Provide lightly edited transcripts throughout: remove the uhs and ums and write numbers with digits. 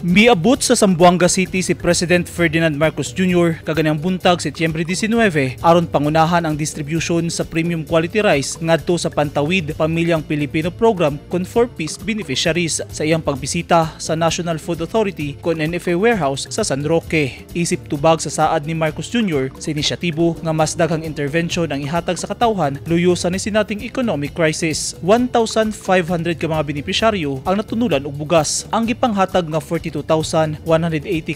Miabot sa Zamboanga City si President Ferdinand Marcos Jr. kaganang buntag, Setyembre 19, aron pangunahan ang distribution sa premium quality rice ngadto sa Pantawid Pamilyang Pilipino Program kon 4Ps beneficiaries sa iyang pagbisita sa National Food Authority kon NFA warehouse sa San Roque. Isip tubag sa saad ni Marcos Jr. sa inisyatibo nga mas daghang intervention ang ihatag sa katawhan luyo sa nisinating economic crisis. 1,500 ka mga benepisyaryo ang natunulan og bugas. Ang gipanghatag nga 42,180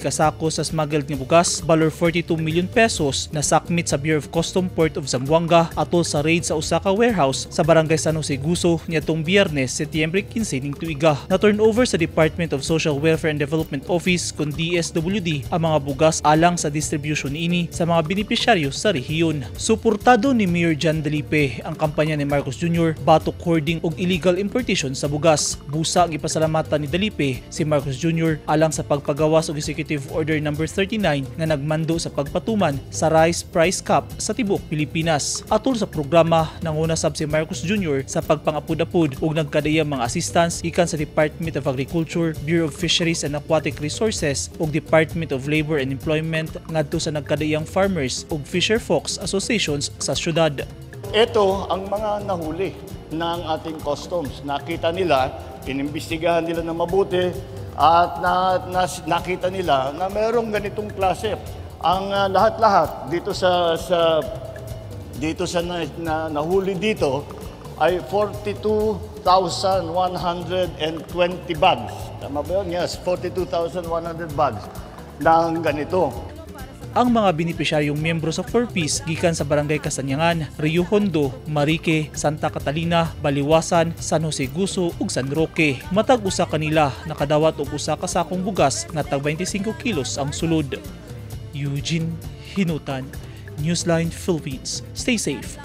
ka sako sa smuggled nga bugas balor 42 million pesos na sakmit sa Bureau of Custom Port of Zamboanga atol sa raid sa usa ka warehouse sa Barangay San Jose Guso niadtong Biyernes, Setyembre 15 ning tuiga. Na turnover sa Department of Social Welfare and Development Office kon DSWD ang mga bugas alang sa distribution ini sa mga benepisyaryo sa rehiyon. Suportado ni Mayor John Dalipe ang kampanya ni Marcos Jr. batok hoarding og illegal importation sa bugas. Busa ang ipasalamatan ni Dalipe si Marcos Jr. alang sa pagpagawas og Executive Order Number 39 nga nagmando sa pagpatuman sa rice price cap sa tibuok Pilipinas. Atol sa programa, nanguna sab si Marcos Jr. sa pagpangapud-apud ug nagkadaiyang mga assistance gikan sa Department of Agriculture, Bureau of Fisheries and Aquatic Resources ug Department of Labor and Employment ngadto sa nagkadaiyang farmers ug fisher folks associations sa syudad. Ito ang mga nahuli ng ating customs. Nakita nila, inimbestigahan nila na mabuti at nakita nila na merong ganitong klase. Ang lahat-lahat dito sa nahuli dito ay 42,120 bags. Tama ba yun? Yes, 42,100 bags ng ganito. Ang mga benepisyaryong miyembro sa 4Ps gikan sa Barangay Kasanyangan, Rio Hondo, Marique, Santa Catalina, Baliwasan, San Jose Guso ug San Roque. Matag usa kanila nakadawat og usa ka sakong bugas nga tag 25 kilos ang sulod. Eugene Hinutan, Newsline Philippines. Stay safe.